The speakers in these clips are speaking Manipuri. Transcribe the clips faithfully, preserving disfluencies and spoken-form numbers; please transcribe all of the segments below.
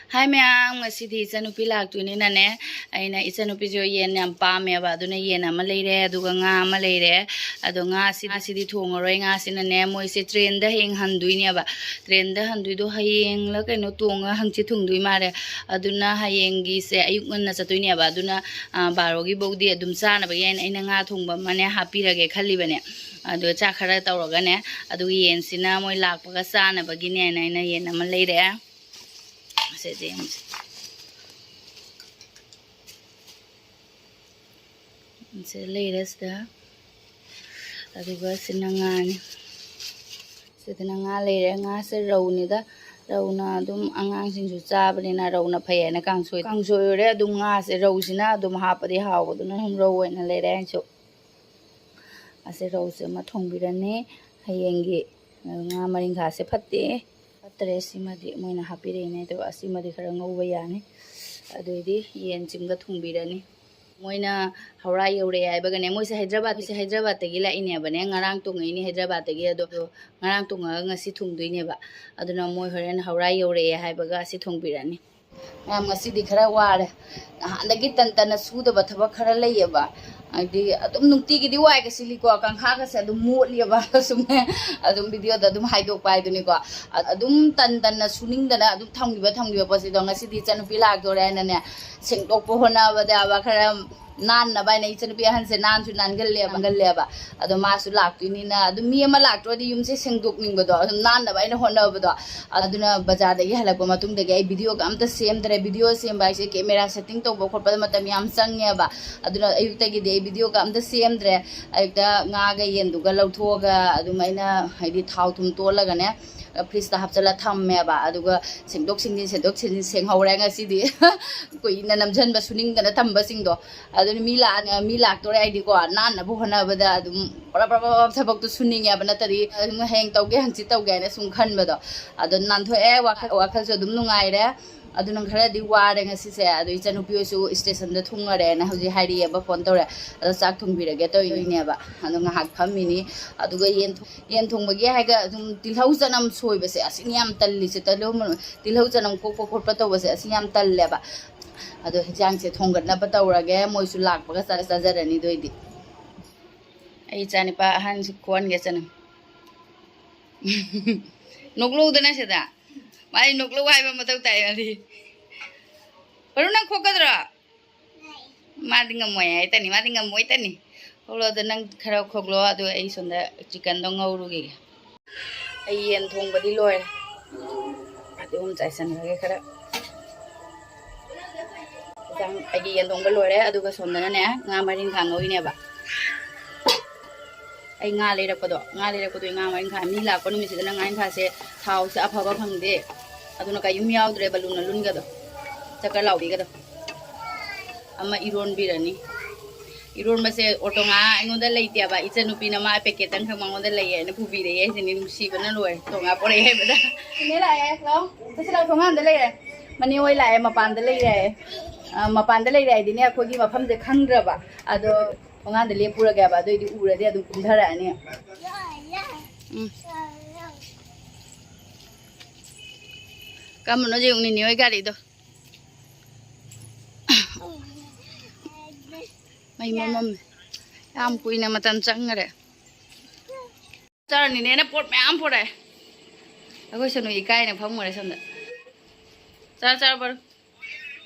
ꯍꯥꯏ ꯃꯌꯥꯝ, ꯉꯁꯤꯗꯤ ꯏꯆꯟꯅꯨꯄꯤ ꯂꯥꯛꯇꯣꯏꯅꯤꯅꯅꯦ, ꯑꯩꯅ, ꯏꯆꯟꯅꯨꯄꯤꯁꯨ ꯌꯦꯟ ꯌꯥꯝ ꯄꯥꯝꯃꯦꯕ, ꯑꯗꯨꯅ ꯌꯦꯟ ꯑꯃ ꯂꯩꯔꯦ, ꯑꯗꯨꯒ ꯉꯥ ꯑꯃ ꯂꯩꯔꯦ꯫ ꯑꯗꯣ ꯉꯥꯁꯤ, ꯉꯥꯁꯤꯗꯤ ꯊꯣꯡꯉꯔꯣꯏ꯫ ꯉꯥꯁꯤꯅꯅꯦ, ꯃꯣꯏꯁꯦ ꯇ꯭ꯔꯦꯟꯗ ꯍꯌꯦꯡ ꯍꯟꯗꯣꯏꯅꯦꯕ꯫ ꯇ꯭ꯔꯦꯟꯗ ꯍꯟꯗꯣꯏꯗꯣ ꯍꯌꯦꯡꯂ ꯀꯩꯅꯣ ꯇꯣꯡꯉ ꯍꯪꯆꯤꯠ ꯊꯨꯡꯗꯣꯏ ꯃꯥꯜꯂꯦ꯫ ꯑꯗꯨꯅ ꯍꯌꯦꯡꯒꯤꯁꯦ ꯑꯌꯨꯛ ꯉꯟꯅ ꯆꯠꯇꯣꯏꯅꯦꯕ꯫ ꯑꯗꯨꯅ, ꯑ, ꯕꯥꯔꯣꯒꯤ ꯐꯥꯎꯗꯤ ꯑꯗꯨꯝ ꯆꯥꯅꯕꯒꯤ ꯑꯩꯅ, ꯑꯩꯅ ꯉꯥ ꯊꯣꯡꯕ ꯑꯃꯅꯦ ꯍꯥꯞꯄꯤꯔꯒꯦ ꯈꯜꯂꯤꯕꯅꯦ꯫ ꯑꯗꯣ ꯆꯥꯛ ꯈꯔ ꯇꯧꯔꯒꯅꯦ, ꯑꯗꯨꯒ ꯌꯦꯟꯁꯤꯅ ꯃꯣꯏ ꯂꯥꯛꯄꯒ ꯆꯥꯅꯕꯒꯤꯅꯦꯅ ꯑꯩꯅ ꯌꯦꯟ ꯑꯃ ꯂꯩꯔꯛꯑꯦ꯫ ꯁꯤꯁꯦ ꯌꯦꯡꯉꯨꯁꯦ꯫ ꯁꯤ ꯂꯩꯔꯦ ꯁꯤꯗ꯫ ꯑꯗꯨꯒ ꯁꯤꯅ ꯉꯥꯅꯤ꯫ ꯁꯤꯗꯅ ꯉꯥ ꯂꯩꯔꯦ꯫ ꯉꯥꯁꯦ ꯔꯧꯅꯤꯗ꯫ ꯔꯧꯅ ꯑꯗꯨꯝ ꯑꯉꯥꯡꯁꯤꯡꯁꯨ ꯆꯥꯕꯅꯤꯅ ꯔꯧꯅ ꯐꯩ ꯍꯥꯏꯅ ꯀꯥꯡꯁꯣꯏ, ꯀꯥꯡꯁꯣꯏ ꯑꯣꯏꯔꯦ꯫ ꯑꯗꯨꯝ ꯉꯥꯁꯦ ꯔꯧꯁꯤꯅ ꯑꯗꯨꯝ ꯍꯥꯞꯄꯗꯤ ꯍꯥꯎꯕꯗꯨꯅ ꯑꯗꯨꯝ ꯔꯧ ꯑꯣꯏꯅ ꯂꯩꯔꯦ ꯑꯩꯁꯨ꯫ ꯑꯁꯦ ꯔꯧꯁꯦ ꯑꯃ ꯊꯣꯡꯕꯤꯔꯅꯤ ꯍꯌꯦꯡꯒꯤ꯫ ꯉꯥ ꯃꯔꯤꯡꯈꯥꯁꯦ ꯐꯠꯇꯦ, ꯐꯠꯇ꯭ꯔꯦ꯫ ꯁꯤꯃꯗꯤ ꯃꯣꯏꯅ ꯍꯥꯞꯄꯤꯔꯛꯏꯅꯦ, ꯑꯗꯣ ꯑꯁꯤꯃꯗꯤ ꯈꯔ ꯉꯧꯕ ꯌꯥꯅꯤ꯫ ꯑꯗꯨꯏꯗꯤ ꯌꯦꯟꯁꯤꯃꯒ ꯊꯣꯡꯕꯤꯔꯅꯤ꯫ ꯃꯣꯏꯅ ꯍꯧꯔꯥ ꯌꯧꯔꯛꯑꯦ ꯍꯥꯏꯕꯒꯅꯦ, ꯃꯣꯏꯁꯦ ꯍꯥꯏꯗ꯭ꯔꯕꯥꯠ, ꯃꯣꯏꯁꯦ ꯍꯥꯏꯗ꯭ꯔꯕꯥꯠꯇꯒꯤ ꯂꯥꯛꯏꯅꯦꯕꯅꯦ, ꯉꯔꯥꯡ ꯇꯣꯡꯉꯛꯏꯅꯦ ꯍꯥꯏꯗ꯭ꯔꯕꯥꯠꯇꯒꯤ꯫ ꯑꯗꯣ ꯉꯔꯥꯡ ꯇꯣꯡꯉꯒ ꯉꯁꯤ ꯊꯨꯡꯗꯣꯏꯅꯦꯕ꯫ ꯑꯗꯨꯅ ꯃꯣꯏ ꯍꯣꯔꯦꯟ ꯍꯧꯔꯥ ꯌꯧꯔꯛꯑꯦ ꯍꯥꯏꯕꯒ ꯑꯁꯤ ꯊꯣꯡꯕꯤꯔꯅꯤ꯫ ꯃꯌꯥꯝ, ꯉꯁꯤꯗꯤ ꯈꯔ ꯋꯥꯔꯦ꯫ ꯅꯍꯥꯟꯗꯒꯤ ꯇꯟ ꯇꯟꯅ ꯁꯨꯗꯕ ꯊꯕꯛ ꯈꯔ ꯂꯩꯌꯦꯕ꯫ ꯍꯥꯏꯗꯤ ꯑꯗꯨꯝ ꯅꯨꯡꯇꯤꯒꯤꯗꯤ ꯋꯥꯏꯒ ꯁꯤꯠꯂꯤꯀꯣ, ꯀꯥꯡꯈꯥꯒꯁꯦ ꯑꯗꯨꯝ ꯃꯣꯠꯂꯤꯑꯕ꯫ ꯁꯨꯝ ꯑꯗꯨꯝ ꯚꯤꯗꯤꯑꯣꯗ ꯑꯗꯨꯝ ꯍꯥꯏꯗꯣꯛꯄ ꯍꯥꯏꯗꯨꯅꯤꯀꯣ꯫ ꯑ-, ꯑꯗꯨꯝ ꯇꯟ ꯇꯟꯅ ꯁꯨꯅꯤꯡꯗꯅ ꯑꯗꯨꯝ ꯊꯝꯈꯤꯕ, ꯊꯝꯈꯤꯕ ꯄꯣꯠꯁꯤꯗꯣ ꯉꯁꯤꯗꯤ ꯏꯆꯟꯅꯨꯄꯤ ꯂꯥꯛꯇꯣꯔꯦ ꯍꯥꯏꯅꯅꯦ, ꯁꯦꯡꯗꯣꯛꯄ ꯍꯣꯠꯅꯕꯗꯕ ꯈꯔ ꯅꯥꯟꯅꯕ ꯍꯥꯏꯅ, ꯏꯆꯟꯅꯨꯄꯤ ꯑꯍꯟꯁꯦ ꯅꯥꯟꯁꯨ ꯅꯥꯟꯒꯜꯂꯦꯕ, ꯅꯥꯟꯒꯜꯂꯦꯕ꯫ ꯑꯗꯣ ꯃꯥꯁꯨ ꯂꯥꯛꯇꯣꯏꯅꯤꯅ, ꯑꯗꯨꯝ ꯃꯤ ꯑꯃ ꯂꯥꯛꯇ꯭ꯔꯗꯤ ꯌꯨꯝꯁꯦ ꯁꯦꯡꯗꯣꯛꯅꯤꯡꯕꯗꯣ, ꯑꯗꯨꯝ ꯅꯥꯟꯅꯕ ꯑꯩꯅ ꯍꯣꯠꯅꯕꯗꯣ꯫ ꯑꯗꯨꯅ ꯕꯖꯥꯔꯗꯒꯤ ꯍꯜꯂꯛꯄ ꯃꯇꯨꯡꯗꯒꯤ ꯑꯩ ꯚꯤꯗꯤꯑꯣꯒ ꯑꯝꯇ ꯁꯦꯝꯗ꯭ꯔꯦ꯫ ꯚꯤꯗꯤꯑꯣ ꯁꯦꯝꯕ ꯍꯥꯏꯁꯦ ꯀꯦꯃꯦꯔꯥ ꯁꯦꯠꯇꯤꯡ ꯇꯧꯕ ꯈꯣꯠꯄꯗ ꯃꯇꯝ ꯌꯥꯝ ꯆꯪꯉꯦꯕ꯫ ꯑꯗꯨꯅ ꯑꯌꯨꯛꯇꯒꯤꯗꯤ ꯑꯩ ꯚꯤꯗꯤꯑꯣꯒ ꯑꯝꯇ ꯁꯦꯝꯗ꯭ꯔꯦ꯫ ꯑꯌꯨꯛꯇ ꯉꯥꯒ ꯌꯦꯟꯗꯨꯒ ꯂꯧꯊꯣꯛꯑꯒ ꯑꯗꯨꯝ ꯑꯩꯅ, ꯍꯥꯏꯗꯤ, ꯊꯥꯎ ꯊꯨꯝ ꯇꯣꯜꯂꯒꯅꯦ, ꯐ꯭ꯔꯤꯖꯇ ꯍꯥꯞꯆꯜꯂ ꯊꯝꯃꯦꯕ꯫ ꯑꯗꯨꯒ ꯁꯦꯡꯗꯣꯛ ꯁꯦꯡꯖꯤꯟ, ꯁꯦꯡꯗꯣꯛ ꯁꯦꯡꯖꯤꯟ ꯁꯦꯡꯍꯧꯔꯦ ꯉꯁꯤꯗꯤ꯫ ꯀꯨꯏꯅ ꯅꯝꯁꯤꯟꯕ, ꯁꯨꯅꯤꯡꯗꯅ ꯊꯝꯕꯁꯤꯡꯗꯣ꯫ ꯑꯗꯨꯅ ꯃꯤ ꯂꯥꯛꯑ-, ꯃꯤ ꯂꯥꯛꯇꯣꯔꯦ ꯍꯥꯏꯗꯤꯀꯣ, ꯅꯥꯟꯅꯕ ꯍꯣꯠꯅꯕꯗ ꯑꯗꯨꯝ ꯄ꯭ꯔꯞ ꯄ꯭ꯔꯞ ꯄ꯭ꯔꯞ ꯄ꯭ꯔꯞ ꯊꯕꯛꯇꯣ ꯁꯨꯅꯤꯡꯉꯦꯕ, ꯅꯠꯇ꯭ꯔꯗꯤ ꯑꯗꯨꯝ ꯍꯌꯦꯡ ꯇꯧꯒꯦ, ꯍꯪꯆꯤꯠ ꯇꯧꯒꯦ ꯍꯥꯏꯅ ꯁꯨꯝ ꯈꯟꯕꯗꯣ, ꯑꯗꯣ ꯅꯥꯟꯊꯣꯛꯑꯦ, ꯋꯥꯈꯜ, ꯋꯥꯈꯜꯁꯨ ꯑꯗꯨꯝ ꯅꯨꯡꯉꯥꯏꯔꯦ꯫ ꯑꯗꯨꯅ ꯈꯔꯗꯤ ꯋꯥꯔꯦ ꯉꯁꯤꯁꯦ꯫ ꯑꯗꯣ ꯏꯆꯟꯅꯨꯄꯤ ꯍꯣꯏꯁꯨ ꯁ꯭ꯇꯦꯁꯟꯗ ꯊꯨꯡꯉꯔꯦꯅ ꯍꯧꯖꯤꯛ ꯍꯥꯏꯔꯛꯑꯦꯕ, ꯐꯣꯟ ꯇꯧꯔꯦ꯫ ꯑꯗꯣ ꯆꯥꯛ ꯊꯣꯡꯕꯤꯔꯒꯦ ꯇꯧꯔꯤꯅꯦꯕ꯫ ꯑꯗꯣ ꯉꯥꯏꯍꯥꯛ ꯐꯝꯃꯤꯅꯤ꯫ ꯑꯗꯨꯒ ꯌꯦꯟ ꯊꯣ-, ꯌꯦꯟ ꯊꯣꯡꯕꯒꯤ ꯍꯥꯏꯒ ꯑꯗꯨꯝ ꯇꯤꯜꯍꯧ ꯆꯅꯝ ꯁꯣꯏꯕꯁꯦ ꯑꯁꯤꯅꯤ ꯌꯥꯝ ꯇꯜꯂꯤꯁꯦ꯫ ꯇꯤꯜꯍꯧ ꯃꯅꯝ-, ꯇꯤꯜꯍꯧ ꯆꯅꯝ ꯀꯣꯛꯄ ꯈꯣꯠꯄ ꯇꯧꯕꯁꯦ ꯑꯁꯤ ꯌꯥꯝ ꯇꯜꯂꯦꯕ꯫ ꯑꯗꯣ ꯍꯤꯟꯖꯥꯡꯁꯦ ꯊꯣꯡꯒꯠꯅꯕ ꯇꯧꯔꯒꯦ꯫ ꯃꯣꯏꯁꯨ ꯂꯥꯛꯄꯒ ꯆꯥ-, ꯆꯥꯖꯔꯅꯤ ꯑꯗꯨ ꯑꯣꯏꯗꯤ꯫ ꯑꯩ ꯏꯆꯥꯅꯤꯄꯥ ꯑꯍꯟꯁꯤ ꯈꯣꯟꯒꯦ ꯆꯅꯝ꯫ ꯅꯣꯛꯂꯧꯗꯅ ꯁꯤꯗ꯫ ꯃꯥꯗꯤ ꯅꯣꯛꯂꯧ ꯍꯥꯏꯕ ꯃꯊꯧ ꯇꯥꯏ ꯃꯥꯗꯤ꯫ ꯄꯔꯨ, ꯅꯪ ꯈꯣꯛꯀꯗ꯭ꯔꯣ? ꯃꯥꯗꯤ ꯉꯝꯃꯣꯏ ꯍꯥꯏꯇꯅꯤ, ꯃꯥꯗꯤ ꯉꯝꯃꯣꯏ ꯇꯅꯤ꯫ ꯈꯣꯛꯂꯣ, ꯑꯗꯣ ꯅꯪ ꯈꯔ ꯈꯣꯛꯂꯣ, ꯑꯗꯨ ꯑꯩ ꯁꯣꯝꯗ ꯆꯤꯛꯀꯟꯗꯣ ꯉꯧꯔꯨꯈꯤꯒꯦ꯫ ꯑꯩ ꯌꯦꯟ ꯊꯣꯡꯕꯗꯤ ꯂꯣꯏꯔꯦ꯫ ꯑꯗꯨꯝ ꯆꯥꯏꯁꯟꯈ꯭ꯔꯒꯦ ꯈꯔ꯫ ꯏꯟꯖꯥꯡ, ꯑꯩꯒꯤ ꯌꯦꯟ ꯊꯣꯡꯕ ꯂꯣꯏꯔꯦ, ꯑꯗꯨꯒ ꯁꯣꯝꯗꯅꯅꯦ ꯉꯥ ꯃꯔꯤꯡꯈꯥ ꯉꯧꯔꯤꯅꯦꯕ꯫ ꯑꯩ ꯉꯥ ꯂꯩꯔꯛꯄꯗꯣ, ꯉꯥ ꯂꯩꯔꯛꯄꯗꯣ, ꯉꯥ ꯃꯔꯤꯡꯈꯥ, ꯃꯤ ꯂꯥꯛꯄ ꯅꯨꯃꯤꯠꯁꯤꯗꯅ ꯉꯥ ꯃꯔꯤꯡꯈꯥꯁꯦ ꯊꯥꯎꯁꯦ ꯑꯐꯕ ꯐꯪꯗꯦ, ꯑꯗꯨꯅ ꯀꯌꯨꯝ ꯌꯥꯎꯗ꯭ꯔꯦꯕ ꯂꯨꯅ ꯂꯨꯟꯒꯗꯣ, ꯆꯀꯔ ꯂꯥꯎꯕꯤꯒꯗꯣ꯫ ꯑꯃ ꯏꯔꯣꯟꯕꯤꯔꯅꯤ꯫ ꯏꯔꯣꯟꯕꯁꯦ ꯑꯣꯇꯣꯉꯥ ꯑꯩꯉꯣꯟꯗ ꯂꯩꯇꯦꯕ, ꯏꯆꯟꯅꯨꯄꯤꯅ ꯃꯥ ꯄꯦꯀꯦꯠꯇꯪꯈꯛ ꯃꯉꯣꯟꯗ ꯂꯩꯌꯦꯅ ꯄꯨꯕꯤꯔꯛꯑꯦ ꯍꯥꯏꯁꯤꯅꯤ, ꯅꯨꯡꯁꯤꯕꯅ ꯂꯣꯏꯔꯦ, ꯑꯣꯇꯣꯉꯥ ꯄꯣꯔꯛꯑꯦ ꯍꯥꯏꯕꯗ꯫ ꯏꯅꯦ ꯂꯥꯛꯑꯦ, ꯂꯥꯛꯑꯣ꯫ ꯆꯠꯁꯤ ꯂꯥꯛꯑꯣ, ꯊꯣꯡꯒꯥꯟꯗ ꯂꯩꯔꯦ꯫ ꯃꯅꯦ ꯍꯣꯏ ꯂꯥꯛꯑꯦ, ꯃꯄꯥꯟꯗ ꯂꯩꯔꯦ ꯍꯥꯏꯌꯦ꯫ ꯑ, ꯃꯄꯥꯟꯗ ꯂꯩꯔꯦ ꯍꯥꯏꯗꯤꯅꯦ, ꯑꯩꯈꯣꯏꯒꯤ ꯃꯐꯝꯁꯦ ꯈꯪꯗ꯭ꯔꯕ꯫ ꯑꯗꯣ ꯊꯣꯡꯒꯥꯟꯗ ꯂꯦꯞꯄꯨꯔꯒꯦꯕ, ꯑꯗꯨꯑꯣꯏꯗꯤ ꯎꯔꯗꯤ ꯑꯗꯨꯝ ꯀꯨꯝꯊꯔꯛꯑꯅꯤ꯫ ꯎꯝ꯫ ꯀꯔꯝꯕꯅꯣ ꯌꯦꯡꯉꯨ ꯅꯤꯅꯦ ꯍꯣꯏ ꯒꯥꯔꯤꯗꯣ꯫ ꯃꯩ ꯃꯝꯃꯝꯃꯦ꯫ ꯌꯥꯝ ꯀꯨꯏꯅ ꯃꯇꯝ ꯆꯪꯈꯔꯦ꯫ ꯆꯥꯔꯅꯤꯅꯦꯅ ꯄꯣꯠ ꯃꯌꯥꯝ ꯄꯨꯔꯛꯑꯦ꯫ ꯑꯩꯈꯣꯏ ꯁꯅꯨ ꯏꯀꯥꯏꯅ ꯐꯝꯈꯔꯦ ꯁꯣꯝꯗ꯫ ꯆꯥꯔꯣ, ꯆꯥꯔꯣ, ꯄꯔꯨ꯫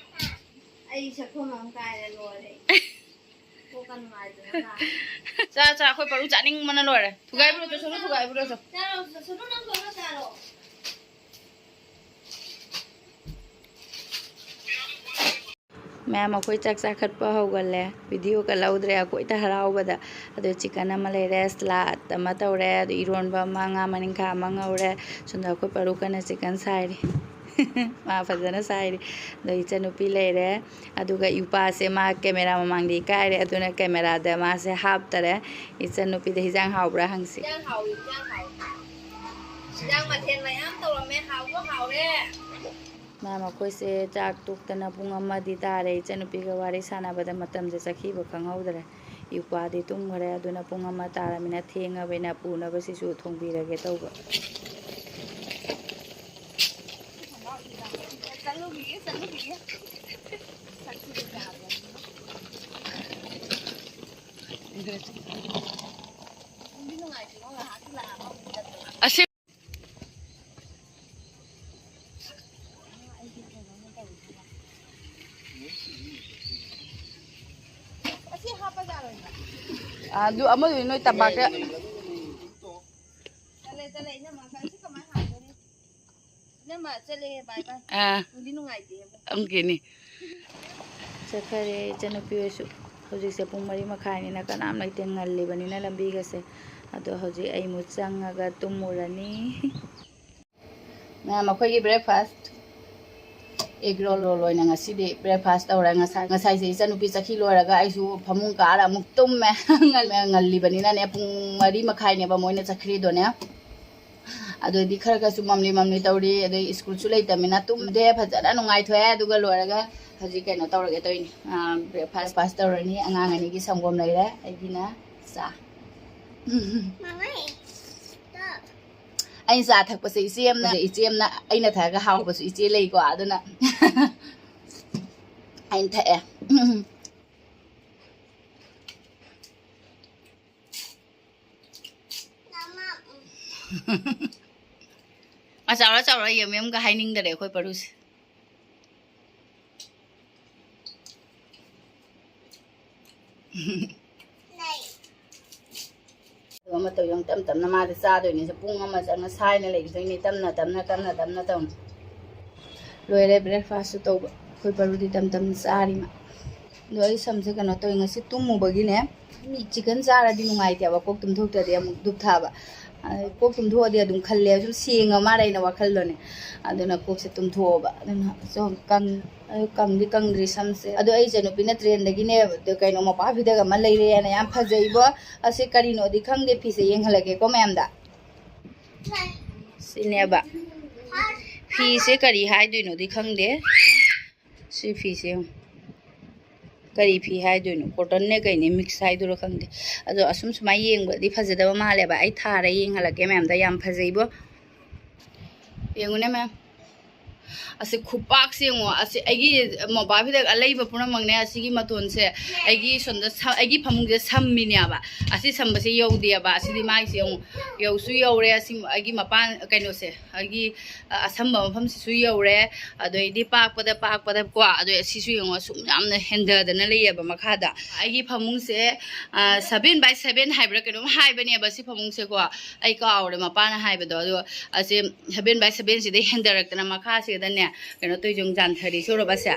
ꯑꯩ ꯁꯛꯐꯝ ꯑꯃ ꯀꯥꯏꯔꯦ, ꯂꯣꯏꯔꯦ꯫ ꯀꯣꯛꯀ ꯅꯨꯡꯉꯥꯏꯗꯅ꯫ ꯆꯥꯔꯣ, ꯆꯥꯔꯣ, ꯑꯩꯈꯣꯏ ꯄꯔꯨ ꯆꯥꯅꯤꯡꯕꯅ ꯂꯣꯏꯔꯦ꯫ ꯊꯨꯒꯥꯏꯕꯤꯔꯣ, ꯁꯣꯅꯨ, ꯊꯨꯒꯥꯏꯕꯤꯔꯣ, ꯆꯣ꯫ ꯆꯥꯔꯣ, ꯁꯣꯅꯨ, ꯅꯪ ꯂꯣꯏꯅ ꯆꯥꯔꯣ꯫ ꯃꯌꯥꯝ, ꯑꯩꯈꯣꯏ ꯆꯥꯛ ꯆꯥꯈꯠꯄ ꯍꯧꯒꯠꯂꯦ꯫ ꯚꯤꯗꯤꯑꯣꯒ ꯂꯧꯗ꯭ꯔꯦ ꯑꯩꯈꯣꯏꯗ ꯍꯔꯥꯎꯕꯗ꯫ ꯑꯗꯣ ꯆꯤꯛꯀꯟ ꯑꯃ ꯂꯩꯔꯦ, ꯁꯂꯥꯗ ꯑꯃ ꯇꯧꯔꯦ, ꯑꯗꯣ ꯏꯔꯣꯟꯕ ꯑꯃ, ꯉꯥ ꯃꯅꯤꯡꯈꯥ ꯑꯃ ꯉꯧꯔꯦ꯫ ꯁꯣꯝꯗ ꯑꯩꯈꯣꯏ ꯄꯔꯨꯀꯅ ꯆꯤꯛꯀꯟ ꯁꯥꯏꯔꯤ꯫ ꯃꯥ ꯐꯖꯅ ꯁꯥꯏꯔꯤ꯫ ꯑꯗꯣ ꯏꯆꯟꯅꯨꯄꯤ ꯂꯩꯔꯦ꯫ ꯑꯗꯨꯒ ꯏꯄꯥꯁꯦ ꯃꯥ ꯀꯦꯃꯦꯔꯥ ꯃꯃꯥꯡꯗ ꯏꯀꯥꯏꯔꯦ, ꯑꯗꯨꯅ ꯀꯦꯃꯦꯔꯥꯗ ꯃꯥꯁꯦ ꯍꯥꯞꯇꯔꯦ꯫ ꯏꯆꯟꯅꯨꯄꯤꯗ ꯍꯤꯟꯖꯥꯡ ꯍꯥꯎꯕ꯭ꯔꯥ ꯍꯪꯁꯤ꯫ ꯍꯤꯟꯖꯥꯡ ꯍꯥꯎꯏ, ꯍꯤꯟꯖꯥꯡ ꯍꯥꯎꯏ꯫ ꯍꯤꯟꯖꯥꯡ ꯃꯊꯦꯜ ꯃꯌꯥꯝ ꯇꯧꯔꯝꯃꯦ, ꯍꯥꯎꯕ ꯍꯥꯎꯔꯦ꯫ ꯃꯥ ꯃꯈꯣꯏꯁꯦ ꯆꯥꯛ ꯇꯣꯛꯇꯅ ꯄꯨꯡ ꯑꯃꯗꯤ ꯇꯥꯔꯦ꯫ ꯏꯆꯟꯅꯨꯄꯤꯒ ꯋꯥꯔꯤ ꯁꯥꯟꯅꯕꯗ ꯃꯇꯝꯁꯦ ꯆꯠꯈꯤꯕ ꯈꯪꯍꯧꯗ꯭ꯔꯦ꯫ ꯏꯄꯥꯗꯤ ꯇꯨꯝꯈ꯭ꯔꯦ, ꯑꯗꯨꯅ ꯄꯨꯡ ꯑꯃ ꯇꯥꯔꯃꯤꯅ ꯊꯦꯡꯉꯕꯅꯤꯅ ꯄꯨꯅꯕꯁꯤꯁꯨ ꯊꯣꯡꯕꯤꯔꯒꯦ ꯇꯧꯕ꯫ ꯆꯠꯂꯨꯈꯤꯒꯦ, ꯆꯠꯂꯨꯈꯤꯒꯦ꯫ ꯅꯨꯡꯗꯤ ꯅꯨꯡꯉꯥꯏꯇꯦꯉꯣ, ꯉꯥꯏꯍꯥꯛꯇꯤ ꯂꯥꯛꯑꯒ ꯑꯃꯨꯛ ꯆꯠꯄ꯫ ꯑꯁꯤ ꯑꯗꯨ ꯑꯃꯗꯨꯗꯤ ꯅꯣꯏ ꯇꯝꯄꯥꯛꯇ꯫ ꯆꯠꯂꯦ, ꯆꯠꯂꯦ, ꯏꯅꯝꯃ, ꯑꯁꯤ ꯀꯃꯥꯏꯅ ꯍꯥꯡꯗꯣꯏꯅꯣ? ꯏꯅꯝꯃ, ꯆꯠꯂꯦ, bye bye꯫ ꯑꯥ꯫ ꯅꯨꯡꯗꯤ ꯅꯨꯡꯉꯥꯏꯇꯦ꯫ ꯑꯃꯨꯛꯀꯤꯅꯤ꯫ ꯆꯠꯈꯔꯦ ꯏꯆꯟꯅꯨꯄꯤ ꯍꯣꯏꯁꯨ꯫ ꯍꯧꯖꯤꯛꯁꯦ ꯄꯨꯡ ꯃꯔꯤ ꯃꯈꯥꯏꯅꯤꯅ ꯀꯅꯥꯝ ꯂꯩꯇꯦ, ꯉꯜꯂꯤꯕꯅꯤꯅ ꯂꯝꯕꯤꯒꯁꯦ꯫ ꯑꯗꯣ ꯍꯧꯖꯤꯛ ꯑꯩ ꯑꯃꯨꯛ ꯆꯪꯉꯒ ꯇꯨꯝꯃꯨꯔꯅꯤ꯫ ꯃꯌꯥꯝ, ꯑꯩꯈꯣꯏꯒꯤ breakfast, egg roll, roll ꯑꯣꯏꯅ ꯉꯁꯤꯗꯤ breakfast ꯇꯧꯔꯦ꯫ ꯉꯁꯥꯏ, ꯉꯁꯥꯏꯁꯦ ꯏꯆꯟꯅꯨꯄꯤ ꯆꯠꯈꯤ ꯂꯣꯏꯔꯒ ꯑꯩꯁꯨ ꯐꯃꯨꯡ ꯀꯥꯔ ꯑꯃꯨꯛ ꯇꯨꯝꯃꯦ꯫ ꯉꯜ-, ꯉꯜꯂꯤꯕꯅꯤꯅꯅꯦ, ꯄꯨꯡ ꯃꯔꯤ ꯃꯈꯥꯏꯅꯦꯕ ꯃꯣꯏꯅ ꯆꯠꯈ꯭ꯔꯤꯗꯣꯅꯦ꯫ ꯑꯗꯨꯗꯤ ꯈꯔ ꯈꯔꯁꯨ ꯃꯝꯂꯤ ꯃꯝꯂꯤ ꯇꯧꯔꯤ, ꯑꯗꯩ ꯁ꯭ꯀꯨꯜꯁꯨ ꯂꯩꯇꯕꯅꯤꯅ ꯇꯨꯝꯗꯦ, ꯐꯖꯅ ꯅꯨꯡꯉꯥꯏꯊꯣꯛꯑꯦ꯫ ꯑꯗꯨꯒ ꯂꯣꯏꯔꯒ ꯍꯧꯖꯤꯛ ꯀꯩꯅꯣ ꯇꯧꯔꯒꯦ ꯇꯧꯔꯤꯅꯤ, breakfast pass ꯇꯧꯔꯅꯤ꯫ ꯑꯉꯥꯡ ꯑꯅꯤꯒꯤ ꯁꯪꯒꯣꯝ ꯂꯩꯔꯦ, ꯑꯩꯒꯤꯅ ꯆꯥ꯫ ꯑꯩꯅ ꯆꯥ ꯊꯛꯄꯁꯦ ꯏꯆꯦ ꯑꯃꯅ, ꯏꯆꯦ ꯑꯃꯅ ꯑꯩꯅ ꯊꯛꯑꯒ ꯍꯥꯎꯕꯁꯨ ꯏꯆꯦ ꯂꯩꯀꯣ, ꯑꯗꯨꯅ ꯑꯩꯅ ꯊꯛꯑꯦ꯫ ꯑ, ꯆꯥꯎꯔ ꯆꯥꯎꯔ ꯌꯦꯝ ꯌꯦꯝꯒ ꯍꯥꯏꯅꯤꯡꯗꯔꯦ ꯑꯩꯈꯣꯏ ꯄꯔꯨꯁꯦ꯫ ꯑꯗꯨꯒ ꯃꯇꯧ ꯌꯦꯡꯉꯨ, ꯇꯞ ꯇꯞꯅ ꯃꯥꯗꯤ ꯆꯥꯗꯣꯏꯅꯤ꯫ ꯁꯦ ꯄꯨꯡ ꯑꯃ ꯆꯪꯅ ꯁꯥꯏꯅ ꯂꯩꯈꯤꯗꯣꯏꯅꯤ, ꯇꯞꯅ ꯇꯞꯅ, ꯇꯞꯅ ꯇꯞꯅ ꯇꯧꯅ꯫ ꯂꯣꯏꯔꯦ breakfastꯁꯨ ꯇꯧꯕ꯫ ꯑꯩꯈꯣꯏ ꯄꯔꯨꯗꯤ ꯇꯞ ꯇꯞꯅ ꯆꯥꯔꯤ ꯃꯥ꯫ ꯑꯗꯣ ꯑꯩ ꯁꯝꯁꯦ ꯀꯩꯅꯣ ꯇꯧꯋꯤ, ꯉꯁꯤ ꯇꯨꯝꯃꯨꯕꯒꯤꯅꯦ꯫ ꯃꯤ chicken ꯆꯥꯔꯗꯤ ꯅꯨꯡꯉꯥꯏꯇꯦꯕ, ꯀꯣꯛ ꯇꯨꯝꯊꯣꯛꯇ꯭ꯔꯗꯤ ꯑꯃꯨꯛ ꯙꯨꯞ ꯊꯥꯕ꯫ ꯑꯗꯩ ꯀꯣꯛ ꯇꯨꯝꯊꯣꯛꯑꯗꯤ ꯑꯗꯨꯝ ꯈꯜꯂꯦ, ꯁꯨꯝ ꯁꯦꯡꯉ ꯃꯥꯜꯂꯦ ꯑꯩꯅ ꯋꯥꯈꯜꯗꯣꯅꯦ꯫ ꯑꯗꯨꯅ ꯀꯣꯛꯁꯦ ꯇꯨꯝꯊꯣꯛꯑꯕ꯫ ꯑꯗꯨꯅ ꯁꯨꯝ ꯀꯪ-, ꯑꯗꯨ ꯀꯪꯗꯤ ꯀꯪꯗ꯭ꯔꯤ ꯁꯝꯁꯦ꯫ ꯑꯗꯣ ꯑꯩ ꯏꯆꯟꯅꯨꯄꯤꯅ ꯇ꯭ꯔꯦꯟꯗꯒꯤꯅꯦ ꯀꯩꯅꯣ ꯃꯣꯄꯥꯛ ꯐꯤꯗꯛ ꯑꯃ ꯂꯩꯔꯦꯅ, ꯌꯥꯝ ꯐꯖꯩꯕꯣ꯫ ꯑꯁꯤ ꯀꯔꯤꯅꯣꯗꯤ ꯈꯪꯗꯦ, ꯐꯤꯁꯦ ꯌꯦꯡꯍꯜꯂꯒꯦꯀꯣ ꯃꯌꯥꯝꯗ꯫ ꯁꯤꯅꯦꯕ꯫ ꯐꯤꯁꯦ ꯀꯔꯤ ꯍꯥꯏꯗꯣꯏꯅꯣꯗꯤ ꯈꯪꯗꯦ꯫ ꯁꯤ ꯐꯤꯁꯦ ꯌꯦꯡꯉꯨ꯫ ꯀꯔꯤ ꯐꯤ ꯍꯥꯏꯗꯣꯏꯅꯣ? ꯀꯣꯇꯟꯅꯦ ꯀꯩꯅꯦ ꯃꯤꯛꯁ ꯍꯥꯏꯗꯣꯏꯔꯣ ꯈꯪꯗꯦ꯫ ꯑꯗꯣ ꯑꯁꯨꯝ ꯁꯨꯃꯥꯏꯅ ꯌꯦꯡꯕꯗꯤ ꯐꯖꯗꯕ ꯃꯥꯜꯂꯦꯕ꯫ ꯑꯩ ꯊꯥꯔ ꯌꯦꯡꯍꯜꯂꯛꯀꯦ ꯃꯌꯥꯝꯗ꯫ ꯌꯥꯝ ꯐꯖꯩꯕꯣ꯫ ꯌꯦꯡꯉꯨꯅꯦ ꯃꯌꯥꯝ꯫ ꯑꯁꯤ ꯈꯨꯄꯥꯛꯁꯦ ꯌꯦꯡꯉꯣ꯫ ꯑꯁꯤ ꯑꯩꯒꯤ ꯃꯣꯄꯥꯛ ꯐꯤꯗꯛ ꯑꯂꯩꯕ ꯄꯨꯝꯅꯃꯛꯅꯦ꯫ ꯑꯁꯤꯒꯤ ꯃꯇꯣꯟꯁꯦ ꯑꯩꯒꯤ ꯁꯣꯝꯗ ꯁ-, ꯑꯩꯒꯤ ꯐꯃꯨꯡꯁꯦ ꯁꯝꯃꯤꯅꯦꯕ꯫ ꯑꯁꯤ ꯁꯝꯕꯁꯦ ꯌꯧꯗꯦꯕ꯫ ꯑꯁꯤꯗꯤ ꯃꯥꯏꯁꯦ ꯌꯦꯡꯉꯣ꯫ ꯌꯧꯁꯨ ꯌꯧꯔꯦ꯫ ꯑꯁꯤ ꯑꯩꯒꯤ ꯃꯄꯥꯟ ꯀꯩꯅꯣꯁꯦ, ꯑꯩꯒꯤ ꯑ-, ꯑꯁꯝꯕ ꯃꯐꯝꯁꯤꯁꯨ ꯌꯧꯔꯦ꯫ ꯑꯗꯩꯗꯤ ꯄꯥꯛꯄꯗ, ꯄꯥꯛꯄꯗ ꯀꯣ, ꯑꯗꯩ ꯑꯁꯤꯁꯨ ꯌꯦꯡꯉꯣ, ꯑꯁꯨꯛ ꯌꯥꯝꯅ ꯍꯦꯟꯗꯗꯅ ꯂꯩꯌꯦꯕ ꯃꯈꯥꯗ꯫ ꯑꯩꯒꯤ ꯐꯃꯨꯡꯁꯦ, ꯑ, seven by seven ꯍꯥꯏꯕ꯭ꯔꯥ ꯀꯩꯅꯣꯝ ꯍꯥꯏꯕꯅꯦꯕ ꯁꯤ ꯐꯃꯨꯡꯁꯦꯀꯣ꯫ ꯑꯩ ꯀꯥꯎꯔꯦ ꯃꯄꯥꯅ ꯍꯥꯏꯕꯗꯣ꯫ ꯑꯗꯣ ꯑꯁꯤ seven by seven ꯁꯤꯗꯩ ꯍꯦꯟꯗꯔꯛꯇꯅ ꯃꯈꯥꯁꯤꯗꯅꯦ, ꯀꯩꯅꯣ ꯇꯧꯔꯤꯁꯦ ꯌꯦꯡꯉꯨ, ꯖꯥꯟꯊꯔꯤꯁꯦ ꯎꯔꯕ ꯁꯦ?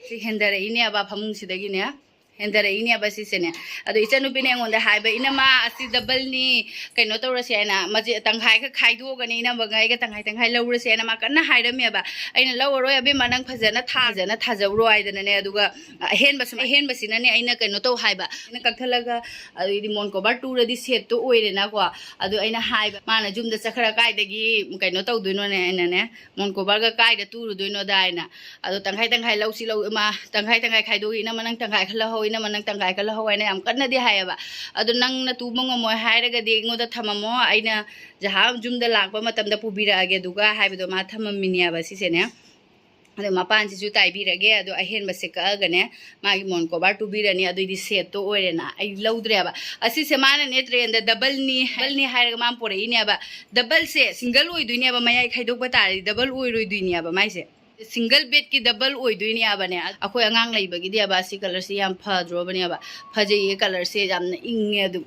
ꯁꯤ ꯍꯦꯟꯗꯔꯛꯏꯅꯦꯕ ꯐꯃꯨꯡꯁꯤꯗꯒꯤꯅꯦ꯫ ꯍꯦꯟꯗꯔꯛꯏꯅꯦꯕ ꯁꯤꯁꯦꯅꯦ꯫ ꯑꯗꯣ ꯏꯆꯟꯅꯨꯄꯤꯅ ꯑꯩꯉꯣꯟꯗ ꯍꯥꯏꯕ, "ꯏꯅꯝꯃ, ꯑꯁꯤ ꯗꯕꯜꯅꯤ, ꯀꯩꯅꯣ ꯇꯧꯔꯁꯦ" ꯍꯥꯏꯅ, ꯃꯁꯤ ꯇꯪꯈꯥꯏꯈꯛ ꯈꯥꯏꯗꯣꯛꯑꯒꯅꯦ, ꯏꯅꯝꯃꯒ ꯑꯩꯒ ꯇꯪꯈꯥꯏ ꯇꯪꯈꯥꯏ ꯂꯧꯔꯁꯦ ꯍꯥꯏꯅ ꯃꯥ ꯀꯟꯅ ꯍꯥꯏꯔꯝꯃꯦꯕ꯫ ꯑꯩꯅ, "ꯂꯧꯔꯔꯣꯏ ꯑꯕꯦꯝꯃ, ꯅꯪ ꯐꯖꯅ ꯊꯥ-, ꯐꯖꯅ ꯊꯥꯖꯧꯔꯣ" ꯍꯥꯏꯗꯅꯅꯦ꯫ ꯑꯗꯨꯒ ꯑꯍꯦꯟꯕꯁꯨ, ꯑꯍꯦꯟꯕꯁꯤꯅꯅꯦ ꯑꯩꯅ ꯀꯩꯅꯣ ꯇꯧ ꯍꯥꯏꯕ, ꯑꯩꯅ ꯀꯛꯊꯠꯂꯒ, ꯑꯗꯩꯗꯤ ꯃꯣꯟ ꯀꯣꯕꯔ ꯇꯨꯔꯗꯤ ꯁꯦꯠꯇꯣ ꯑꯣꯏꯔꯦꯅꯀꯣ꯫ ꯑꯗꯨ ꯑꯩꯅ ꯍꯥꯏꯕ, ꯃꯥꯅ ꯌꯨꯝꯗ ꯆꯠꯈ꯭ꯔ ꯀꯥꯏꯗꯒꯤ ꯀꯩꯅꯣ ꯇꯧꯗꯣꯏꯅꯣꯅꯦ, ꯑꯩꯅꯅꯦ, ꯃꯣꯟ ꯀꯣꯕꯔꯒ ꯀꯥꯏꯗ ꯇꯨꯔꯨꯗꯣꯏꯅꯣꯗ ꯍꯥꯏꯅ꯫ ꯑꯗꯣ ꯇꯪꯈꯥꯏ ꯇꯪꯈꯥꯏ ꯂꯧꯁꯤ ꯂꯧ, ꯏꯃꯥ, ꯇꯪꯈꯥꯏ ꯇꯪꯈꯥꯏ ꯈꯥꯏꯗꯣꯛꯏ, ꯏꯅꯝꯃ ꯅꯪ ꯇꯪꯈꯥꯏ ꯈꯔ ꯂꯧꯍꯧ, ꯏꯅꯝꯃ ꯅꯪ ꯇꯪꯈꯥꯏ ꯈꯔ ꯂꯧꯍꯧ ꯍꯥꯏꯅ ꯌꯥꯝ ꯀꯟꯅꯗꯤ ꯍꯥꯏꯌꯦꯕ꯫ ꯑꯗꯣ ꯅꯪꯅ ꯇꯨꯕ ꯉꯝꯃꯣꯏ ꯍꯥꯏꯔꯒꯗꯤ ꯑꯩꯉꯣꯟꯗ ꯊꯝꯃꯝꯃꯣ, ꯑꯩꯅ ꯖꯍꯥ ꯌꯨꯝꯗ ꯂꯥꯛꯄ ꯃꯇꯝꯗ ꯄꯨꯕꯤꯔꯛꯑꯒꯦ ꯑꯗꯨꯒ ꯍꯥꯏꯕꯗꯣ ꯃꯥ ꯊꯝꯃꯝꯃꯤꯅꯦꯕ ꯁꯤꯁꯦꯅꯦ꯫ ꯑꯗꯣ ꯃꯄꯥꯟꯁꯤꯁꯨ ꯇꯥꯏꯕꯤꯔꯒꯦ, ꯑꯗꯣ ꯑꯍꯦꯟꯕꯁꯦ ꯀꯛꯑꯒꯅꯦ ꯃꯥꯒꯤ ꯃꯣꯟ ꯀꯣꯕꯔ ꯇꯨꯕꯤꯔꯅꯤ, ꯑꯗꯨꯏꯗꯤ ꯁꯦꯠꯇꯣ ꯑꯣꯏꯔꯦꯅ꯫ ꯑꯩ ꯂꯧꯗ꯭ꯔꯦꯕ꯫ ꯑꯁꯤꯁꯦ ꯃꯥꯅꯅꯦ ꯇ꯭ꯔꯦꯟꯗ ꯗꯕꯜꯅꯤ, ꯗꯕꯜꯅꯤ ꯍꯥꯏꯔꯒ ꯃꯥꯅ ꯄꯣꯔꯛꯏꯅꯦꯕ꯫ ꯗꯕꯜꯁꯦ ꯁꯤꯡꯒꯜ ꯑꯣꯏꯗꯣꯏꯅꯦꯕ, ꯃꯌꯥꯏ ꯈꯥꯏꯗꯣꯛꯄ ꯇꯥꯔꯗꯤ ꯗꯕꯜ ꯑꯣꯏꯔꯣꯏꯗꯣꯏꯅꯦꯕ ꯃꯥꯏꯁꯦ꯫ ꯁꯤꯡꯒꯜ ꯕꯦꯗꯀꯤ ꯗꯕꯜ ꯑꯣꯏꯗꯣꯏꯅꯦꯕꯅꯦ꯫ ꯑꯩꯈꯣꯏ ꯑꯉꯥꯡ ꯂꯩꯕꯒꯤꯗꯤꯕ ꯁꯤ ꯀꯂꯔꯁꯤ ꯌꯥꯝ ꯐꯗ꯭ꯔꯣꯕꯅꯦꯕ꯫ ꯐꯖꯩꯌꯦ, ꯀꯂꯔꯁꯦ ꯌꯥꯝꯅ ꯏꯪꯉꯦ ꯑꯗꯨꯝ꯫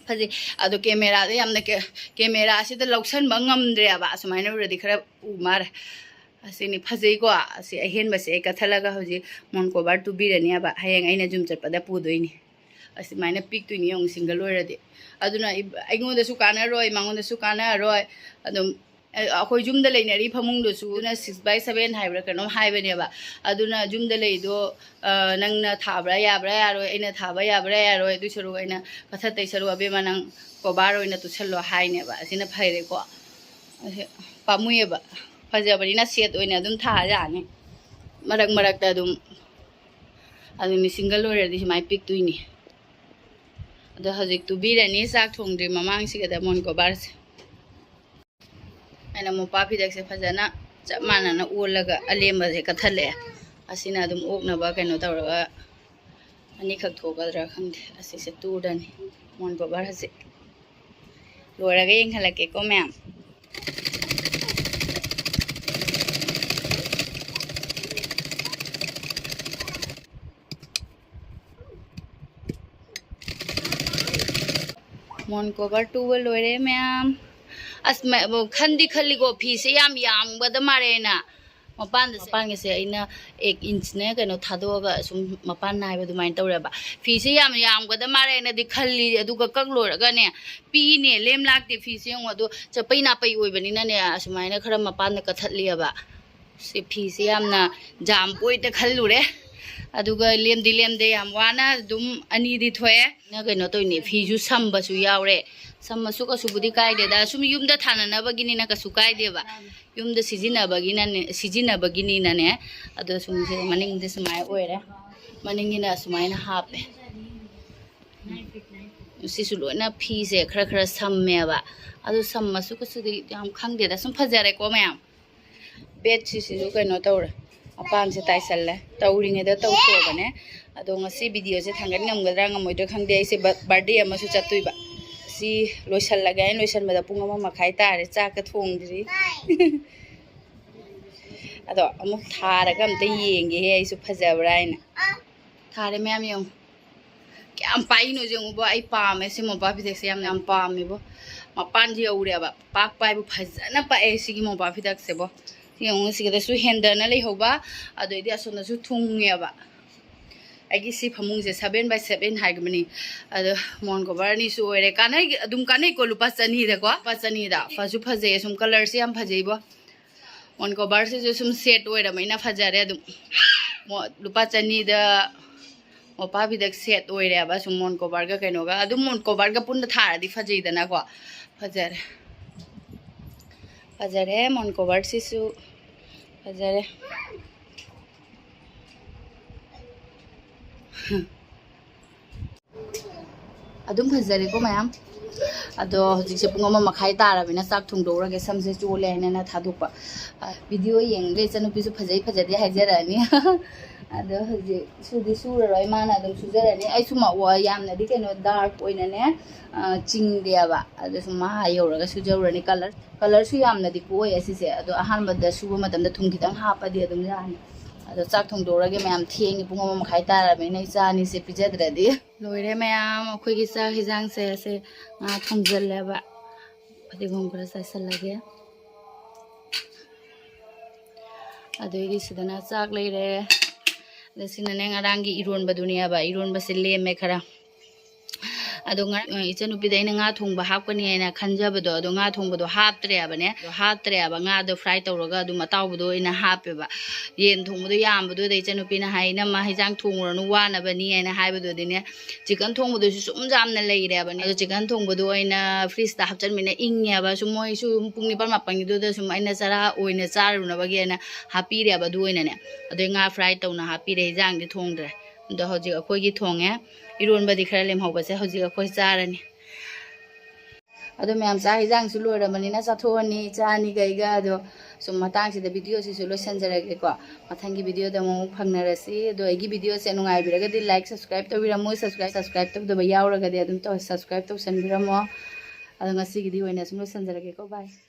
ꯐꯖꯩ꯫ ꯑꯗꯣ ꯀꯦꯃꯦꯔꯥꯗ ꯌꯥꯝꯅ ꯀꯦ-, ꯀꯦꯃꯦꯔꯥꯁꯤꯗ ꯂꯧꯁꯟꯕ ꯉꯝꯗ꯭ꯔꯦꯕ꯫ ꯑꯁꯨꯃꯥꯏꯅ ꯎꯔꯗꯤ ꯈꯔ ꯎ ꯃꯥꯜꯂꯦ꯫ ꯑꯁꯤꯅꯤ ꯐꯖꯩꯀꯣ꯫ ꯑꯁꯤ ꯑꯍꯦꯟꯕꯁꯦ ꯑꯩ ꯀꯠꯊꯠꯂꯒ ꯍꯧꯖꯤꯛ ꯃꯣꯟ ꯀꯣꯕꯔ ꯇꯨꯕꯤꯔꯅꯦꯕ꯫ ꯍꯌꯦꯡ ꯑꯩꯅ ꯌꯨꯝ ꯆꯠꯄꯗ ꯄꯨꯗꯣꯏꯅꯤ꯫ ꯑꯁꯨꯃꯥꯏꯅ ꯄꯤꯛꯇꯣꯏꯅꯤ ꯌꯦꯡꯉꯨ, ꯁꯤꯡꯒꯜ ꯑꯣꯏꯔꯗꯤ꯫ ꯑꯗꯨꯅ ꯏꯕ-, ꯑꯩꯉꯣꯟꯗꯁꯨ ꯀꯥꯟꯅꯔꯣꯏ, ꯃꯉꯣꯟꯗꯁꯨ ꯀꯥꯟꯅꯔꯣꯏ꯫ ꯑꯗꯨꯝ ꯑꯩꯈꯣꯏ ꯌꯨꯝꯗ ꯂꯩꯅꯔꯤ ꯐꯃꯨꯡꯗꯨꯁꯨ ꯑꯗꯨꯅ six by seven ꯍꯥꯏꯕ꯭ꯔꯥ ꯀꯩꯅꯣꯝ ꯍꯥꯏꯕꯅꯦꯕ꯫ ꯑꯗꯨꯅ ꯌꯨꯝꯗ ꯂꯩꯗꯣ, ꯑ, ꯅꯪꯅ ꯊꯥꯕ꯭ꯔꯥ ꯌꯥꯕ꯭ꯔꯥ ꯌꯥꯔꯣꯏ, ꯑꯩꯅ ꯊꯥꯕ ꯌꯥꯕ꯭ꯔꯥ ꯌꯥꯔꯣꯏ, ꯑꯗꯨꯏ ꯁꯔꯨꯛ ꯑꯩꯅ ꯀꯊꯠꯇꯩ ꯁꯔꯨꯛ ꯑꯕꯦꯝꯃ ꯅꯪ ꯀꯣꯕꯥꯔ ꯑꯣꯏꯅ ꯇꯨꯁꯜꯂꯣ ꯍꯥꯏꯅꯦꯕ꯫ ꯑꯁꯤꯅ ꯐꯩꯔꯦꯀꯣ꯫ ꯑꯁꯤ ꯄꯥꯝꯃꯨꯏꯌꯦꯕ꯫ ꯐꯖꯕꯅꯤꯅ set ꯑꯣꯏꯅ ꯑꯗꯨꯝ ꯊꯥ ꯌꯥꯅꯤ꯫ ꯃꯔꯛ ꯃꯔꯛꯇ ꯑꯗꯨꯝ, ꯑꯗꯨꯅꯤ ꯁꯤꯡꯒꯜ ꯑꯣꯏꯔꯗꯤ ꯁꯨꯃꯥꯏꯅ ꯄꯤꯛꯇꯣꯏꯅꯤ꯫ ꯑꯗꯣ ꯍꯧꯖꯤꯛ ꯇꯨꯕꯤꯔꯅꯤ, ꯆꯥꯛ ꯊꯣꯡꯗ꯭ꯔꯤ ꯃꯃꯥꯡꯁꯤꯒꯗ ꯃꯣꯟ ꯀꯣꯕꯥꯔꯁꯦ꯫ ꯑꯩꯅ ꯃꯣꯝꯄꯥꯛ ꯐꯤꯗꯛꯁꯦ ꯐꯖꯅ ꯆꯞ ꯃꯥꯟꯅꯅ ꯑꯣꯜꯂꯒ ꯑꯂꯦꯝꯕꯁꯦ ꯀꯠꯊꯠꯂꯛꯑꯦ꯫ ꯑꯁꯤꯅ ꯑꯗꯨꯝ ꯑꯣꯛꯅꯕ ꯀꯩꯅꯣ ꯇꯧꯔꯒ ꯑꯅꯤꯈꯛ ꯊꯣꯛꯀꯗ꯭ꯔꯥ ꯈꯪꯗꯦ꯫ ꯑꯁꯤꯁꯦ ꯇꯨꯔꯅꯤ ꯃꯣꯟ ꯀꯣꯕꯔ ꯍꯧꯖꯤꯛ꯫ ꯂꯣꯏꯔꯒ ꯌꯦꯡꯍꯜꯂꯛꯀꯦꯀꯣ ꯃꯌꯥꯝ꯫ ꯃꯣꯟ ꯀꯣꯕꯔ ꯇꯨꯕ ꯂꯣꯏꯔꯦ ꯃꯌꯥꯝ꯫ ꯑꯁ, ꯃ-, ꯈꯟꯗꯤ ꯈꯜꯂꯤꯀꯣ, ꯐꯤꯁꯦ ꯌꯥꯝ ꯌꯥꯝꯒꯗ ꯃꯥꯜꯂꯦꯅ꯫ ꯃꯄꯥꯟꯗ, ꯃꯄꯥꯟꯒꯤꯁꯦ ꯑꯩꯅ ꯑꯦꯛ ꯏꯟꯆꯅꯦ ꯀꯩꯅꯣ ꯊꯥꯗꯣꯛꯑꯒ ꯁꯨꯝ ꯃꯄꯥꯟ ꯅꯥꯏꯕ ꯑꯗꯨꯃꯥꯏꯅ ꯇꯧꯔꯦꯕ꯫ ꯐꯤꯁꯦ ꯌꯥꯝ ꯌꯥꯝꯒꯗ ꯃꯥꯜꯂꯦꯅꯗꯤ ꯈꯜꯂꯤ, ꯑꯗꯨꯒ ꯀꯛ ꯂꯣꯏꯔꯒꯅꯦ, ꯄꯤꯅꯦ, ꯂꯦꯝ ꯂꯥꯛꯇꯦ ꯐꯤꯁꯦ ꯌꯦꯡꯉꯣ꯫ ꯑꯗꯣ ꯆꯄꯩ ꯅꯥꯄꯩ ꯑꯣꯏꯕꯅꯤꯅꯅꯦ, ꯑꯁꯨꯃꯥꯏꯅ ꯈꯔ ꯃꯄꯥꯟꯗ ꯀꯠꯊꯠꯂꯤꯑꯕ꯫ ꯁꯤ ꯐꯤꯁꯦ ꯌꯥꯝꯅ ꯖꯥꯝ ꯄꯣꯏꯇ ꯈꯜꯂꯨꯔꯦ, ꯑꯗꯨꯒ ꯂꯦꯝꯗꯤ ꯂꯦꯝꯗꯦ, ꯌꯥꯝ ꯋꯥꯅ ꯑꯗꯨꯝ ꯑꯅꯤꯗꯤ ꯊꯣꯛꯑꯦ꯫ ꯅ ꯀꯩꯅꯣ ꯇꯧꯔꯤꯅꯦ, ꯐꯤꯁꯨ ꯁꯝꯕꯁꯨ ꯌꯥꯎꯔꯦ꯫ ꯁꯝꯃꯁꯨ ꯀꯩꯁꯨꯕꯨꯗꯤ ꯀꯥꯏꯗꯦꯗ, ꯁꯨꯝ ꯌꯨꯝꯗ ꯊꯥꯅꯅꯕꯒꯤꯅꯤꯅ ꯀꯩꯁꯨ ꯀꯥꯏꯗꯦꯕ꯫ ꯌꯨꯝꯗ ꯁꯤꯖꯤꯟꯅꯕꯒꯤꯅꯅꯦ, ꯁꯤꯖꯤꯟꯅꯕꯒꯤꯅꯤꯅꯅꯦ꯫ ꯑꯗꯣ ꯁꯨꯝ ꯁꯤ ꯃꯅꯤꯡꯗꯤ ꯁꯨꯃꯥꯏꯅ ꯑꯣꯏꯔꯦ, ꯃꯅꯤꯡꯒꯤꯅ ꯁꯨꯃꯥꯏꯅ ꯍꯥꯞꯄꯦ꯫ ꯁꯤꯁꯨ ꯂꯣꯏꯅ ꯐꯤꯁꯦ ꯈꯔ ꯈꯔ ꯁꯝꯃꯦꯕ꯫ ꯑꯗꯨ ꯁꯝꯃꯁꯨ ꯀꯩꯁꯨꯗꯤ ꯌꯥꯝ ꯈꯪꯗꯦꯗ, ꯁꯨꯝ ꯐꯖꯔꯦꯀꯣ ꯃꯌꯥꯝ꯫ ꯕꯦꯠꯁꯤꯁꯨ ꯀꯩꯅꯣ ꯇꯧꯔꯦ, ꯃꯄꯥꯟꯁꯦ ꯇꯥꯏꯁꯜꯂꯦ꯫ ꯇꯧꯔꯤꯉꯩꯗ ꯇꯧꯊꯣꯛꯑꯕꯅꯦ꯫ ꯑꯗꯣ ꯉꯁꯤ ꯚꯤꯗꯤꯑꯣꯁꯦ ꯊꯥꯡꯒꯠ ꯉꯝꯒꯗ꯭ꯔꯥ ꯉꯝꯃꯣꯏꯗ꯭ꯔꯥ ꯈꯪꯗꯦ꯫ ꯑꯩꯁꯦ ꯕ-, ꯕꯥꯔꯗꯦ ꯑꯃꯁꯨ ꯆꯠꯇꯣꯏꯕ꯫ ꯁꯤ ꯂꯣꯏꯁꯜꯂꯒꯦ꯫ ꯑꯩꯅ ꯂꯣꯏꯁꯟꯕꯗ ꯄꯨꯡ ꯑꯃ ꯃꯈꯥꯏ ꯇꯥꯔꯦ, ꯆꯥꯛꯀ ꯊꯣꯡꯗ꯭ꯔꯤ꯫ ꯑꯗꯣ ꯑꯃꯨꯛ ꯊꯥꯔꯒ ꯑꯝꯇ ꯌꯦꯡꯒꯦꯍꯦ ꯑꯩꯁꯨ ꯐꯖꯕ꯭ꯔꯥ ꯍꯥꯏꯅ꯫ ꯊꯥꯔꯦ ꯃꯌꯥꯝ ꯌꯦꯡꯉꯨ꯫ ꯀꯌꯥꯝ ꯄꯥꯛꯏꯅꯣ ꯌꯦꯡꯉꯨꯕꯣ꯫ ꯑꯩ ꯄꯥꯝꯃꯦ ꯁꯤ ꯃꯣꯝꯄꯥꯛ ꯐꯤꯗꯛꯁꯦ ꯌꯥꯝ, ꯌꯥꯝ ꯄꯥꯝꯃꯦꯕꯣ꯫ ꯃꯄꯥꯟꯁꯦ ꯌꯧꯔꯦꯕ꯫ ꯄꯥꯛꯄ ꯍꯥꯏꯕꯨ ꯐꯖꯅ ꯄꯥꯛꯑꯦ ꯁꯤꯒꯤ ꯃꯣꯝꯄꯥꯛ ꯐꯤꯗꯛꯁꯦꯕꯣ꯫ ꯌꯦꯡꯉꯨ, ꯁꯤꯒꯗꯁꯨ ꯍꯦꯟꯗꯅ ꯂꯩꯍꯧꯕ, ꯑꯗꯩꯗꯤ ꯑꯁꯣꯝꯗꯁꯨ ꯊꯨꯡꯉꯦꯕ꯫ ꯑꯩꯒꯤ ꯁꯤ ꯐꯃꯨꯡꯁꯦ seven by seven ꯍꯥꯏꯕꯅꯤ꯫ ꯑꯗꯣ ꯃꯣꯟ ꯀꯣꯕꯔ ꯑꯅꯤꯁꯨ ꯑꯣꯏꯔꯦ꯫ ꯀꯥꯟꯅꯩ, ꯑꯗꯨꯝ ꯀꯥꯟꯅꯩꯀꯣ, ꯂꯨꯄꯥ ꯆꯅꯤꯗꯀꯣ, ꯂꯨꯄꯥ ꯆꯅꯤꯗ꯫ ꯐꯁꯨ ꯐꯖꯩ, ꯁꯨꯝ ꯀꯂꯔꯁꯦ ꯌꯥꯝ ꯐꯖꯩꯕꯣ꯫ ꯃꯣꯟ ꯀꯣꯕꯔꯁꯤꯁꯨ ꯁꯨꯝ ꯁꯦꯠ ꯑꯣꯏꯔꯕꯅꯤꯅ ꯐꯖꯔꯦ ꯑꯗꯨꯝ꯫ ꯃꯣ-, ꯂꯨꯄꯥ ꯆꯅꯤꯗ ꯃꯣꯄꯥ ꯐꯤꯗꯛ ꯁꯦꯠ ꯑꯣꯏꯔꯦꯕ꯫ ꯁꯨꯝ ꯃꯣꯟ ꯀꯣꯕꯔꯒ ꯀꯩꯅꯣꯒ, ꯑꯗꯨꯝ ꯃꯣꯟ ꯀꯣꯕꯔꯒ ꯄꯨꯟꯅ ꯊꯥꯔꯗꯤ ꯐꯖꯩꯗꯅꯀꯣ꯫ ꯐꯖꯔꯦ, ꯐꯖꯔꯦ ꯃꯣꯟ ꯀꯣꯕꯔꯁꯤꯁꯨ꯫ ꯐꯖꯔꯦ꯫ ꯑꯗꯨꯝ ꯐꯖꯔꯦꯀꯣ ꯃꯌꯥꯝ꯫ ꯑꯗꯣ ꯍꯧꯖꯤꯛꯁꯦ ꯄꯨꯡ ꯑꯃ ꯃꯈꯥꯏ ꯇꯥꯔꯕꯅꯤꯅ ꯆꯥꯛ ꯊꯣꯡꯗꯣꯛꯎꯔꯒꯦ, ꯁꯝꯁꯦ ꯆꯣꯠꯂꯦ ꯍꯥꯏꯅ ꯊꯥꯗꯣꯛꯄ꯫ ꯚꯤꯗꯤꯑꯣ ꯌꯦꯡꯉꯒ ꯏꯆꯟꯅꯨꯄꯤꯁꯨ ꯐꯖꯩ ꯐꯖꯗꯦ ꯍꯥꯏꯖꯔꯛꯑꯅꯤ꯫ ꯑꯗꯣ ꯍꯧꯖꯤꯛ ꯁꯨꯗꯤ ꯁꯨꯔꯔꯣꯏ, ꯃꯥꯅ ꯑꯗꯨꯝ ꯁꯨꯖꯔꯅꯤ꯫ ꯑꯩꯁꯨ ꯃ-, ꯋꯥ-, ꯌꯥꯝꯅꯗꯤ ꯀꯩꯅꯣ ꯗꯥꯔꯛ ꯑꯣꯏꯅꯅꯦ, ꯑ, ꯆꯤꯡꯗꯦꯕ꯫ ꯑꯗꯨ ꯁꯨꯝ ꯃꯥ ꯌꯧꯔꯒ ꯁꯨꯖꯔꯨꯔꯅꯤ꯫ ꯀꯂꯔ, ꯀꯂꯔꯁꯨ ꯌꯥꯝꯅꯗꯤ ꯀꯣꯛꯑꯣꯏ ꯑꯁꯤꯁꯦ꯫ ꯑꯗꯣ ꯑꯍꯥꯟꯕꯗ ꯁꯨꯕ ꯃꯇꯝꯗ ꯊꯨꯝ ꯈꯤꯇꯪ ꯍꯥꯞꯄꯗꯤ ꯑꯗꯨꯝ ꯌꯥꯅꯤ꯫ ꯑꯗꯣ ꯆꯥꯛ ꯊꯣꯡꯗꯣꯛꯎꯔꯒꯦ ꯃꯌꯥꯝ, ꯊꯦꯡꯉꯦ, ꯄꯨꯡ ꯑꯃ ꯃꯈꯥꯏ ꯇꯥꯔꯕꯅꯤꯅ ꯏꯆꯥ ꯑꯅꯤꯁꯦ ꯄꯤꯖꯗ꯭ꯔꯗꯤ꯫ ꯂꯣꯏꯔꯦ ꯃꯌꯥꯝ, ꯑꯩꯈꯣꯏꯒꯤ ꯆꯥꯛ ꯍꯤꯟꯖꯥꯡꯁꯦ꯫ ꯑꯁꯦ ꯉꯥ ꯊꯣꯡꯖꯜꯂꯦꯕ, ꯐꯗꯤꯒꯣꯝ ꯈꯔ ꯆꯥꯏꯁꯜꯂꯒꯦ꯫ ꯑꯗꯒꯤ ꯁꯤꯗꯅ ꯆꯥꯛ ꯂꯩꯔꯦ꯫ ꯑꯗ ꯁꯤꯅꯅꯦ ꯉꯔꯥꯡꯒꯤ ꯏꯔꯣꯟꯕꯗꯨꯅꯦꯕ, ꯏꯔꯣꯟꯕꯁꯦ ꯂꯦꯝꯃꯦ ꯈꯔ꯫ ꯑꯗꯣ ꯉꯔꯥꯡ, ꯑ, ꯏꯆꯟꯅꯨꯄꯤꯗ ꯑꯩꯅ ꯉꯥ ꯊꯣꯡꯕ ꯍꯥꯞꯀꯅꯤ ꯍꯥꯏꯅ ꯈꯟꯖꯕꯗꯣ, ꯑꯗꯣ ꯉꯥ ꯊꯣꯡꯕꯗꯣ ꯍꯥꯞꯇ꯭ꯔꯦꯕꯅꯦ꯫ ꯑꯗꯣ ꯍꯥꯞꯇ꯭ꯔꯦꯕ, ꯉꯥꯗꯣ ꯐ꯭ꯔꯥꯏ ꯇꯧꯔꯒ ꯑꯗꯨꯝ ꯑꯇꯥꯎꯕꯗꯣ ꯑꯣꯏꯅ ꯍꯥꯞꯄꯦꯕ꯫ ꯌꯦꯟ ꯊꯣꯡꯕꯗꯣ ꯌꯥꯝꯕꯗꯨꯗ ꯏꯆꯟꯅꯨꯄꯤꯅ ꯍꯥꯏ, "ꯏꯅꯝꯃ, ꯍꯤꯟꯖꯥꯡ ꯊꯣꯡꯉꯨꯔꯅꯨ, ꯋꯥꯅꯕꯅꯤ" ꯍꯥꯏꯅ ꯍꯥꯏꯕꯗꯨꯗꯤꯅꯦ, ꯆꯤꯛꯀꯟ ꯊꯣꯡꯕꯗꯨꯁꯨ ꯁꯨꯝ ꯌꯥꯝꯅ ꯂꯩꯔꯦꯕꯅꯦ꯫ ꯑꯗꯣ ꯆꯤꯛꯀꯟ ꯊꯣꯡꯕꯗꯣ ꯑꯣꯏꯅ ꯐ꯭ꯔꯤꯖꯇ ꯍꯥꯞꯆꯟꯕꯅꯤꯅ ꯏꯪꯉꯦꯕ꯫ ꯁꯨꯝ ꯃꯣꯏꯁꯨ ꯄꯨꯡ ꯅꯤꯄꯥꯟ ꯃꯥꯄꯟꯒꯤꯗꯨꯗ ꯁꯨꯝ ꯑꯩꯅ ꯆꯔꯥ ꯑꯣꯏꯅ ꯆꯥꯔꯨꯅꯕꯒꯤ ꯍꯥꯏꯅ ꯍꯥꯞꯄꯤꯔꯦꯕ ꯑꯗꯨ ꯑꯣꯏꯅꯅꯦ꯫ ꯑꯗꯩ ꯉꯥ ꯐ꯭ꯔꯥꯏ ꯇꯧꯅ ꯍꯥꯞꯄꯤꯔꯦ, ꯍꯤꯟꯖꯥꯡꯗꯤ ꯊꯣꯡꯗ꯭ꯔꯦ꯫ ꯑꯗꯣ ꯍꯧꯖꯤꯛ ꯑꯩꯈꯣꯏꯒꯤ ꯊꯣꯡꯉꯦ꯫ ꯏꯔꯣꯟꯕꯗꯤ ꯈꯔ ꯂꯦꯝꯍꯧꯕꯁꯦ ꯍꯧꯖꯤꯛ ꯑꯩꯈꯣꯏ ꯆꯥꯔꯅꯤ꯫ ꯑꯗꯣ ꯃꯌꯥꯝ ꯆꯥꯛ ꯍꯤꯟꯖꯥꯡꯁꯨ ꯂꯣꯏꯔꯕꯅꯤꯅ ꯆꯥꯊꯣꯛꯑꯅꯤ, ꯏꯆꯥ ꯑꯅꯤꯒ ꯑꯩꯒ꯫ ꯑꯗꯣ ꯁꯨꯝ ꯃꯇꯥꯡꯁꯤꯗ ꯚꯤꯗꯤꯑꯣꯁꯤꯁꯨ ꯂꯣꯏꯁꯤꯟꯖꯔꯒꯦꯀꯣ꯫ ꯃꯊꯪꯒꯤ ꯚꯤꯗꯤꯑꯣꯗ ꯑꯃꯨꯛ ꯐꯪꯅꯔꯁꯤ꯫ ꯑꯗꯣ ꯑꯩꯒꯤ ꯚꯤꯗꯤꯑꯣꯁꯦ ꯅꯨꯡꯉꯥꯏꯕꯤꯔꯒꯗꯤ ꯂꯥꯏꯛ, ꯁꯕꯁꯀ꯭ꯔꯥꯏꯕ ꯇꯧꯕꯤꯔꯝꯃꯣ꯫ ꯁꯕꯁꯀ꯭ꯔꯥꯏꯕ, ꯁꯕꯁꯀ꯭ꯔꯥꯏꯕ ꯇꯧꯗꯕ ꯌꯥꯎꯔꯒꯗꯤ ꯑꯗꯨꯝ ꯇꯧ-, ꯁꯕꯁꯀ꯭ꯔꯥꯏꯕ ꯇꯧꯁꯟꯕꯤꯔꯝꯃꯣ꯫ ꯑꯗꯣ ꯉꯁꯤꯒꯤꯗꯤ ꯑꯣꯏꯅ ꯁꯨꯝ ꯂꯣꯏꯁꯤꯟꯖꯔꯒꯦꯀꯣ꯫ ꯕꯥꯏ꯫